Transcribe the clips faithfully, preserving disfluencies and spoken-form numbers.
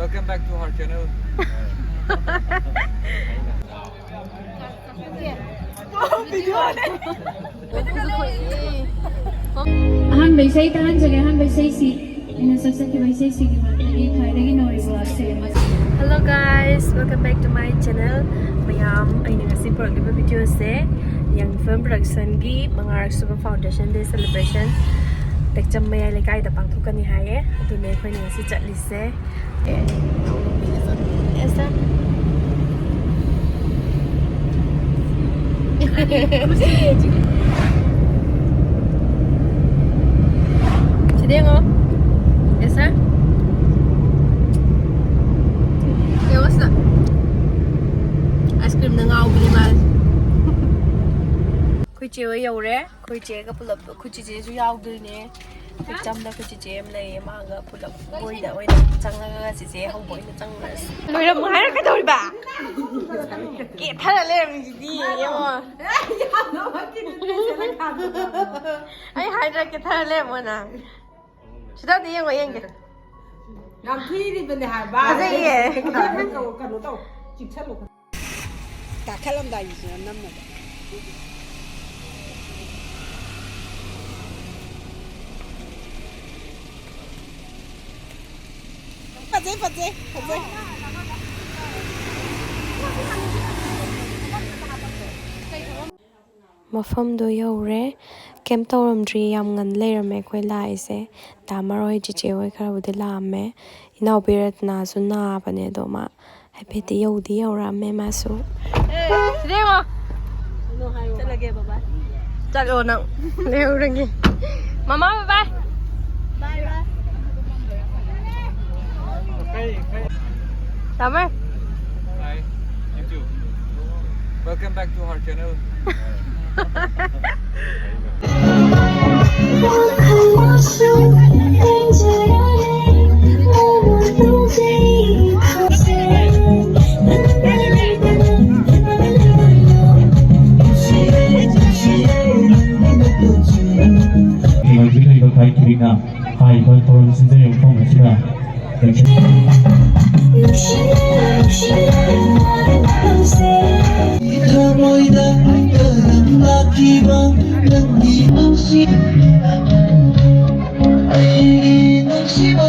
Welcome back to our channel. ꯑꯍꯥꯟꯕ ꯏꯁꯩ ꯇꯥꯍꯟꯖꯒꯦ꯫ ꯑꯍꯥꯟꯕ ꯏꯁꯩꯁꯤ ꯑꯩꯅ ꯁꯛꯆꯈꯤꯕ ꯏꯁꯩꯁꯤꯒꯤ ꯃꯇꯨꯡꯒꯤ ꯈ꯭ꯋꯥꯏꯗꯒꯤ ꯅꯧꯔꯤꯕ ꯁꯦꯝ ꯑꯁꯤ꯫ Hello guys, welcome back to my channel. ꯃꯌꯥꯝ, ꯑꯩꯅ ꯉꯁꯤ ꯄꯨꯔꯛꯂꯤꯕ ꯚꯤꯗꯤꯑꯣꯁꯦ ꯌꯪ ꯐꯤꯜꯝ ꯄ꯭ꯔꯗꯛꯁꯟꯒꯤ ꯃꯉꯥꯔꯛ ꯁꯨꯕ ꯐꯥꯎꯟꯗꯦꯁꯟ ꯗꯦ ꯁꯦꯂꯦꯕ꯭ꯔꯦꯁꯟ ꯇꯦꯛꯆꯝ ꯃꯌꯥꯏ ꯂꯩꯀꯥꯏꯗ ꯄꯥꯡꯊꯣꯛꯀꯅꯤ ꯍꯥꯏꯌꯦ꯫ ꯑꯗꯨꯅ ꯑꯩꯈꯣꯏꯅ ꯉꯁꯤ ꯆꯠꯂꯤꯁꯦ꯫ Yes, sir. ꯁꯤꯗ ꯌꯦꯡꯉꯣ꯫ Yes, sir. ꯌꯦꯡꯉꯣ ꯁꯤꯗ꯫ ꯑꯥꯏꯁ ꯀ꯭ꯔꯤꯝꯅ ꯉꯥꯎꯕꯅꯤ ꯃꯥꯁꯦ꯫ ꯑꯩꯈꯣꯏ ꯆꯦ ꯍꯣꯏ ꯌꯧꯔꯦ꯫ ꯑꯩꯈꯣꯏ ꯆꯦꯒ ꯄꯨꯂꯞ, ꯑꯩꯈꯣꯏ ꯆꯦꯆꯦꯁꯨ ꯌꯥꯎꯗꯣꯏꯅꯦ꯫ ꯇꯦꯛꯆꯝꯗ ꯑꯩꯈꯣꯏ ꯆꯦꯆꯦ ꯑꯃ ꯂꯩꯌꯦ꯫ ꯃꯥꯒ ꯄꯨꯂꯞ ꯃꯣꯏꯗ ꯑꯣꯏꯅ ꯆꯪꯉꯒ ꯆꯦꯆꯦ ꯍꯧꯕ ꯑꯣꯏꯅ ꯆꯪꯉꯨꯔꯁꯤ꯫ ꯂꯣꯏꯔꯝꯃꯣ ꯍꯥꯏꯔ ꯀꯩꯗꯧꯔꯤꯕ? ꯀꯦꯊꯔ ꯂꯩꯔꯝꯃꯤꯁꯤꯗꯤ ꯌꯦꯡꯉꯣ꯫ ꯑꯩ ꯍꯥꯏꯗ꯭ꯔꯥ ꯀꯦꯊꯔ ꯂꯩꯔꯝꯃꯣ ꯅꯪ? ꯁꯤꯗꯗꯤ ꯌꯦꯡꯉꯣ, ꯌꯦꯡꯒꯦ꯫ ꯌꯥꯝ ꯊꯤꯔꯤꯕꯅꯦ ꯍꯥꯏꯕ꯫ ꯐꯖꯩꯌꯦ꯫ ꯀꯩꯅꯣ ꯇꯧ, ꯆꯤꯛꯁꯜꯂꯣ꯫ ꯀꯥꯈꯠꯂꯝꯗꯥꯏꯒꯤꯁꯤꯅ ꯅꯝꯃꯒ꯫ ꯐꯖꯩ, ꯐꯖꯩ, ꯐꯖꯩ꯫ ꯃꯐꯝꯗꯣ ꯌꯧꯔꯦ꯫ ꯀꯩꯝ ꯇꯧꯔꯝꯗ꯭ꯔꯤ, ꯌꯥꯝ ꯉꯟꯅ ꯂꯩꯔꯝꯃꯦ ꯑꯩꯈꯣꯏ ꯂꯥꯛꯏꯁꯦ꯫ ꯗꯥ ꯃꯔ ꯍꯣꯏ, ꯆꯤꯆꯦ ꯍꯣꯏ ꯈꯔꯕꯨꯗꯤ ꯂꯥꯛꯑꯝꯃꯦ꯫ ꯏꯅꯥꯎꯄꯤ ꯔꯠꯅꯥꯁꯨ ꯅꯥꯕꯅꯦ, ꯑꯗꯣ ꯃꯥ ꯍꯥꯏꯐꯦꯠꯇꯤ ꯌꯧꯗꯤ ꯌꯧꯔꯛꯑꯝꯃꯦ ꯃꯥꯁꯨ꯫ ꯁꯤꯗ ꯌꯦꯡꯉꯣ꯫ ꯆꯠꯂꯒꯦ ꯕꯕꯥ꯫ ꯆꯠꯂꯣ ꯅꯪ꯫ ꯂꯩꯍꯧꯔꯒꯦ꯫ ꯃꯃꯥ ꯕꯕꯥ꯫ ꯇꯥꯃꯣ꯫ Hi, you too. Welcome back to our channel. ꯂꯩꯕ ꯈ꯭ꯋꯥꯏ ꯊꯣꯏꯅ ꯍꯥꯏꯔꯤꯕ ꯊꯧꯔꯝ ꯁꯤꯟꯖꯔꯤꯕ ꯃꯐꯝ ꯑꯁꯤꯗ ꯊꯃꯣꯏꯗ ꯀꯔꯝ ꯂꯥꯛꯈꯤꯕ ꯅꯪꯒꯤ ꯅꯨꯡꯁꯤ, ꯑꯩꯒꯤ ꯅꯨꯡꯁꯤꯕ꯫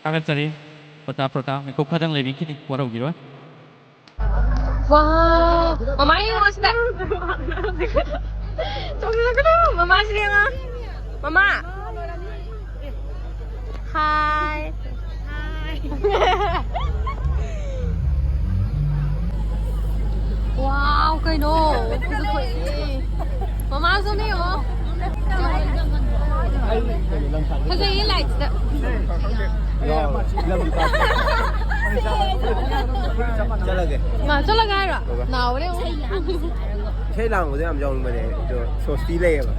ꯊꯥꯒꯠꯆꯔꯤ꯫ ꯄ꯭ꯔꯣꯇꯥ, ꯄ꯭ꯔꯣꯇꯥ, ꯃꯤꯀꯨꯞ ꯈꯔꯗꯪ ꯂꯩꯕꯤꯈꯤꯅꯤ, ꯋꯥꯔꯧꯕꯤꯔꯣꯏ꯫ ꯋꯥ, ꯃꯃꯥ ꯌꯦꯡꯉꯣ ꯁꯤꯗ꯫ ꯆꯣꯡꯁꯤꯜꯂꯛꯀꯅꯨ, ꯃꯃꯥ ꯁꯤꯗ ꯌꯦꯡꯉꯣ꯫ ꯃꯃꯥ꯫ ꯍꯥꯏ꯫ ꯋꯥꯎ, ꯀꯩꯅꯣ? ꯐꯖꯊꯣꯛꯑꯦ꯫ ꯃꯃꯥꯁꯨ ꯑꯃ ꯌꯦꯡꯉꯣ꯫ ꯐꯖꯩꯌꯦ ꯂꯥꯏꯠꯁꯤꯗ꯫ ꯆꯠꯂꯒꯦ꯫ ꯃꯥ ꯆꯠꯂꯒꯦ ꯍꯥꯏꯔꯣ? ꯅꯥꯎꯔꯦ ꯑꯃꯨꯛ꯫ ꯏꯁꯩ ꯂꯥꯡꯕꯗꯣ ꯌꯥꯝ ꯌꯥꯎꯅꯤꯡꯕꯅꯦ, ꯑꯗꯣ ꯁꯣꯁꯇꯤ ꯂꯩꯌꯦꯕ꯫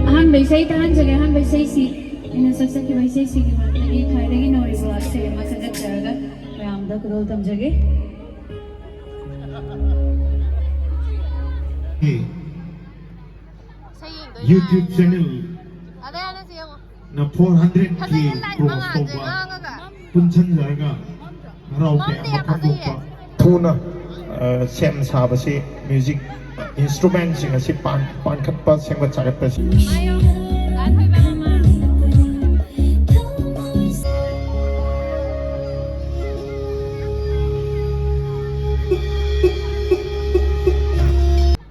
ꯑꯍꯥꯟꯕ ꯏꯁꯩ ꯇꯥꯍꯟꯖꯒꯦ꯫ ꯑꯍꯥꯟꯕ ꯏꯁꯩꯁꯤ ꯑꯩꯅ ꯁꯛꯆꯈꯤꯕ ꯏꯁꯩꯁꯤꯒꯤ ꯃꯔꯛꯇꯒꯤ ꯈ꯭ꯋꯥꯏꯗꯒꯤ ꯅꯧꯔꯤꯕ ꯏꯁꯩ ꯑꯃ ꯊꯥꯒꯠꯆꯔꯒ ꯃꯌꯥꯝꯗ ꯈꯨꯗꯣꯜ ꯇꯝꯖꯒꯦ꯫ ꯏꯁꯩ ꯌꯦꯡꯗꯣꯏꯅꯦ꯫ YouTube channel ꯑꯗꯩ ꯍꯥꯟꯅꯁꯤ ꯌꯦꯡꯉꯣ꯫ ꯅ ꯐꯣꯔ ꯍꯟꯗ꯭ꯔꯦꯠ ꯀꯦ ꯐꯖꯩꯌꯦ, ꯂꯥꯏꯠ cross ꯃꯉꯥꯁꯦ ꯇꯧꯕ ꯉꯥꯡꯉꯒ꯫ ꯄꯨꯟꯁꯤꯟꯖꯔꯒ ꯍꯔꯥꯎ ꯃꯝꯗꯤ ꯇꯌꯥꯝꯕ ꯌꯥꯝ ꯐꯖꯩꯌꯦ꯫ ꯐꯣꯡꯗꯣꯛꯄ꯫ ꯊꯨꯅ, ꯑ, ꯁꯦꯝ ꯁꯥꯕꯁꯤ, music instrumentꯁꯤꯡ ꯑꯁꯤ ꯄꯥꯟ-, ꯄꯥꯟꯈꯠꯄ, ꯁꯦꯝꯒꯠ ꯁꯥꯒꯠꯄꯁꯤ꯫ ꯍꯥꯏꯌꯣ, ꯗꯥ ꯊꯣꯏꯕ ꯃꯃꯥ꯫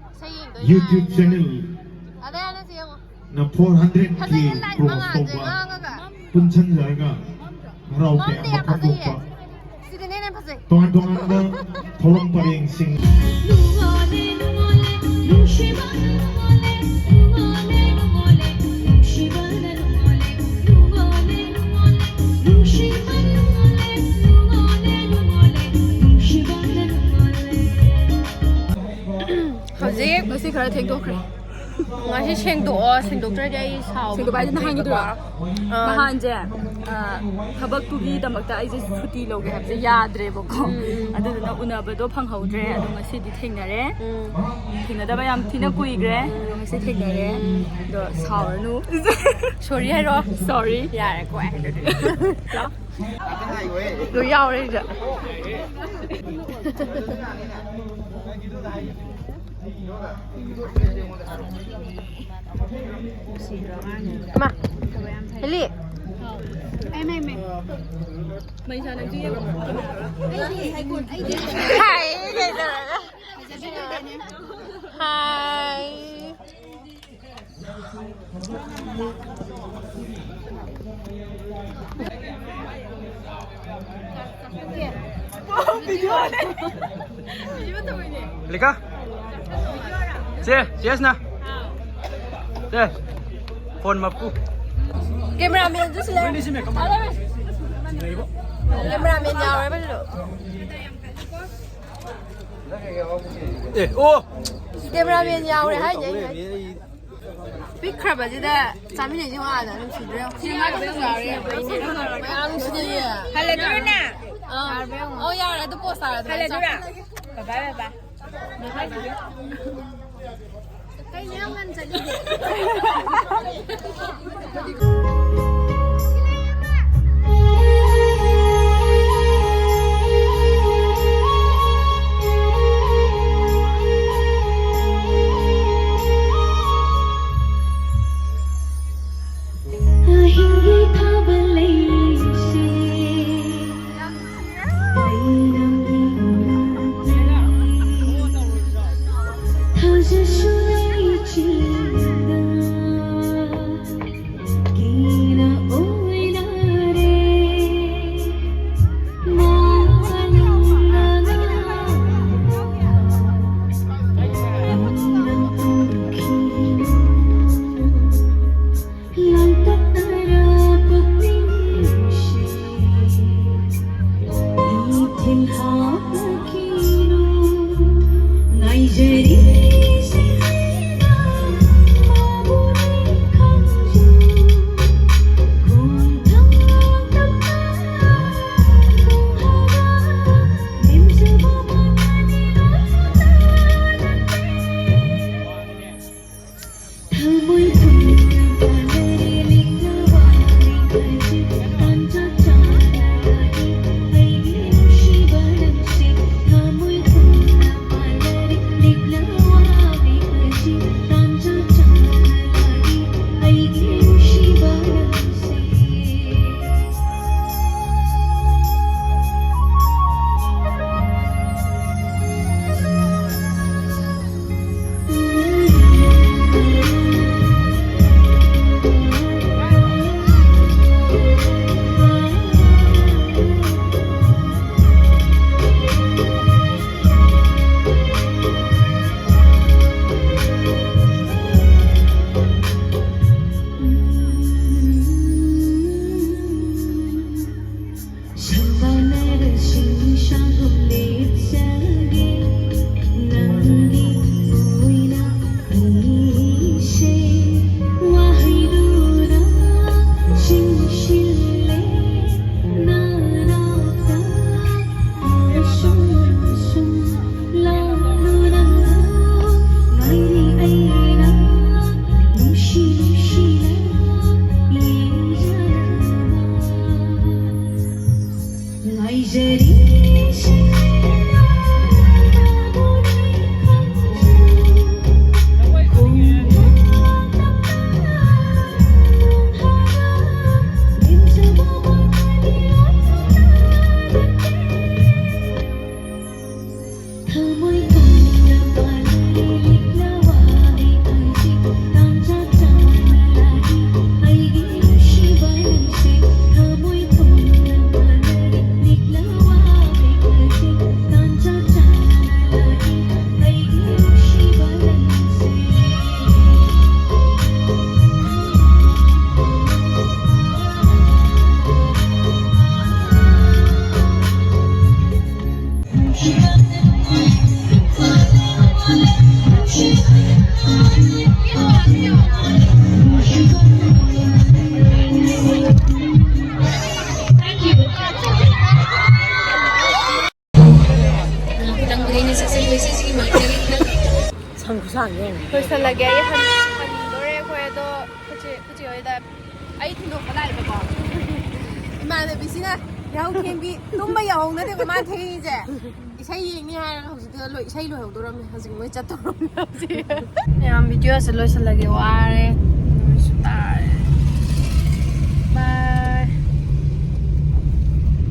ꯏꯁꯩ ꯌꯦꯡꯗꯣꯏꯅꯦ꯫ YouTube channel ꯑꯗꯩ ꯍꯥꯟꯅꯁꯤ ꯌꯦꯡꯉꯣ꯫ ꯅ ꯐꯣꯔ ꯍꯟꯗ꯭ꯔꯦꯠ ꯀꯦ ꯐꯖꯩꯌꯦ, ꯂꯥꯏꯠ cross ꯃꯉꯥꯁꯦ ꯇꯧꯕ ꯉꯥꯡꯉꯒ꯫ ꯄꯨꯟꯁꯤꯟꯖꯔꯒ ꯍꯔꯥꯎ ꯇꯌꯥꯝꯕ ꯐꯣꯡꯗꯣꯛꯄ꯫ ꯁꯤꯗꯅ ꯍꯦꯟꯅ ꯐꯖꯩ꯫ ꯇꯣꯉꯥꯟ ꯇꯣꯉꯥꯟꯕ ꯊꯧꯔꯝ ꯄꯔꯦꯡꯁꯤꯡ꯫ ꯍꯧꯖꯤꯛ ꯉꯁꯤ ꯈꯔ ꯊꯦꯡꯗꯣꯛꯈ꯭ꯔꯦ꯫ ꯉꯁꯤ ꯁꯦꯡꯗꯣꯛꯑꯣ, ꯁꯦꯡꯗꯣꯛꯇ꯭ꯔꯗꯤ ꯑꯩ ꯁꯥꯎꯕ ꯁꯦꯡꯗꯣꯛꯄ ꯍꯥꯏꯗꯤ ꯅꯍꯥꯟꯒꯤꯗꯨꯔꯣ? ꯊꯦꯡꯗꯣꯛꯄ꯫ ꯑꯥ꯫ ꯅꯍꯥꯟꯁꯦ, ꯑ, ꯊꯕꯛꯇꯨꯒꯤꯗꯃꯛꯇ ꯑꯩꯁꯦ ꯁꯨꯇꯤ ꯂꯧꯒꯦ ꯍꯥꯏꯕꯁꯦ ꯌꯥꯗ꯭ꯔꯦꯕꯀꯣ꯫ ꯎꯝ, ꯎꯝ꯫ ꯑꯗꯨꯗꯨꯅ ꯎꯅꯕꯗꯣ ꯐꯪꯍꯧꯗ꯭ꯔꯦ꯫ ꯑꯗꯣ ꯉꯁꯤꯗꯤ ꯊꯦꯡꯅꯔꯦ꯫ ꯎꯝ꯫ ꯊꯦꯡꯅꯗꯕ ꯌꯥꯝ ꯊꯤꯅ ꯀꯨꯏꯈ꯭ꯔꯦ꯫ ꯑꯗꯣ ꯉꯁꯤ ꯊꯦꯡꯅꯔꯦ꯫ ꯎꯝ꯫ ꯑꯗꯣ ꯁꯥꯎꯔꯅꯨ꯫ Sorry ꯍꯥꯏꯔꯣ? Sorry꯫ ꯌꯥꯔꯦꯀꯣ ꯑꯩ ꯍꯥꯏꯗꯨꯗꯤ꯫ ꯂꯣꯏ ꯌꯥꯎꯔꯦ ꯁꯤꯗ꯫ ꯃꯥ꯫ ꯍꯦꯂꯤ꯫ ꯍꯥꯏ, ꯀꯩꯗꯧꯔꯒ? ꯍꯥꯏ꯫ ꯂꯤꯀꯥ꯫ ꯆꯦ, ꯆꯦꯁꯅ꯫ ꯆꯦ, ꯐꯣꯟ ꯃꯄꯨ꯫ Cameraman ꯗꯨꯁꯨ ꯂꯩ꯫ Cameraman ꯌꯥꯎꯔꯦ ꯃꯗꯨ꯫ ꯑꯦ, ꯑꯣ! Cameraman ꯌꯥꯎꯔꯦ ꯍꯥꯏꯅꯦ ꯑꯩꯅ ꯍꯥꯏ꯫ ꯄꯤꯛꯈ꯭ꯔꯕꯁꯤꯗ ꯆꯥꯃꯤꯟꯅꯩꯁꯦ ꯋꯥꯗ ꯅꯨꯡꯁꯤꯗ꯭ꯔꯦ꯫ ꯃꯌꯥꯝ ꯅꯨꯡꯁꯤꯅꯩꯌꯦ꯫ ꯍꯜꯂꯗꯣꯏꯔꯣ ꯅꯪ? ꯑꯥ꯫ ꯑꯣ, ꯌꯥꯔꯦ, ꯑꯗꯨ post ꯇꯥꯔꯦ꯫ ꯍꯜꯂꯗꯣꯏꯔꯥ? Bye bye bye bye꯫ ꯀꯩꯅꯣ ꯌꯥꯝ ꯉꯟ ꯆꯠꯂꯤꯗꯤ? ꯑꯍꯤꯡꯒꯤ ꯊꯥꯕꯜ ꯂꯩꯁꯦ꯫ ꯁꯪ ꯈꯨꯁꯥꯡꯁꯦ ꯌꯦꯡꯉꯣ꯫ ꯂꯣꯏꯁꯜꯂꯒꯦ꯫ ꯑꯩ ꯍꯟ-, ꯍꯟꯗꯣꯔꯦ ꯑꯩꯈꯣꯏ꯫ ꯑꯗꯣ ꯈꯨꯆꯦ, ꯈꯨꯆꯦ ꯍꯣꯏꯗ ꯑꯩ ꯊꯤꯟꯗꯣꯛꯄ ꯂꯥꯛꯑꯦꯕꯀꯣ꯫ ꯏꯃꯥꯟꯅꯕꯤꯁꯤꯅ ꯌꯥꯍꯧ ꯊꯦꯡꯕꯤ, ꯇꯨꯝꯕ ꯌꯥꯍꯧ ꯅꯠꯇꯦꯀꯣ ꯃꯥ ꯊꯦꯡꯉꯤꯁꯦ꯫ ꯏꯁꯩ ꯌꯦꯡꯅꯤ ꯍꯥꯏꯔꯒ ꯍꯧꯖꯤꯛꯇ ꯂꯣꯏ-, ꯏꯁꯩ ꯂꯣꯏꯍꯧꯗꯣꯔꯝꯃꯦ꯫ ꯍꯧꯖꯤꯛ ꯃꯣꯏ ꯆꯠꯇꯧꯔꯝꯃꯦ ꯍꯧꯖꯤꯛ꯫ ꯃꯌꯥꯝ videoꯁꯦ ꯂꯣꯏꯁꯜꯂꯒꯦ, ꯋꯥꯔꯦ꯫ ꯅꯨꯃꯤꯠꯁꯨ ꯇꯥꯔꯦ꯫